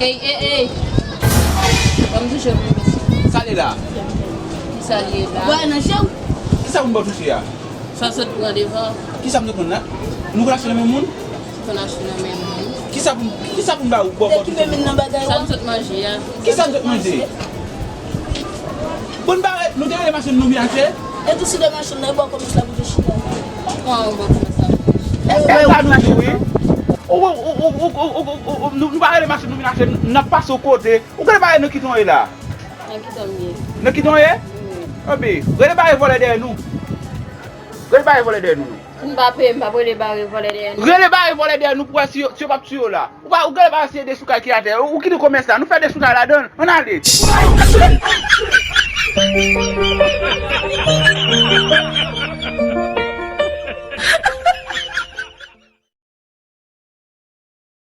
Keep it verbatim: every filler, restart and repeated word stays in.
Ey, ey, ey! Ban m touche w, mesye. Sa li la? Ki sa li ye la? Wè nan je w. Ki sa pou m ba w touche a? Sa w sot pran devan. Ki sa m sot pran la? Nou konn achte nan men moun? Ki konn achte nan men moun? Ki sa pou m, ki sa pou m ba w, ba w touche? Sa m sot manje a. Ki sa m sot manje? Bon, bare, nou te rele machann nou vin achte? E tou si de machann nan, e bò kòmès la pou te chita. Kòman bò kòmès la pou te chita? E sa nou di wi. Ou, ou, ou, nou, nou pa rele machann nou vin achte, n ap pase yon kote. Ou rele bare nan kiton ye la? Nan kiton m ye. Nan kiton ye? Wi. Anpi, rele bare vòlè dèyè nou. Rele bare vòlè dèyè nou, non. Si m pa peye, m p ap rele bare vòlè dèyè nou. Rele bare vòlè dèyè nou pou wè si yo, si yo p ap tiye w la. Ou pa, ou gade pa se dechoukay ki atè. Ou, ou kite kòmès la. Nou fè dechoukay ladan l. Ann ale.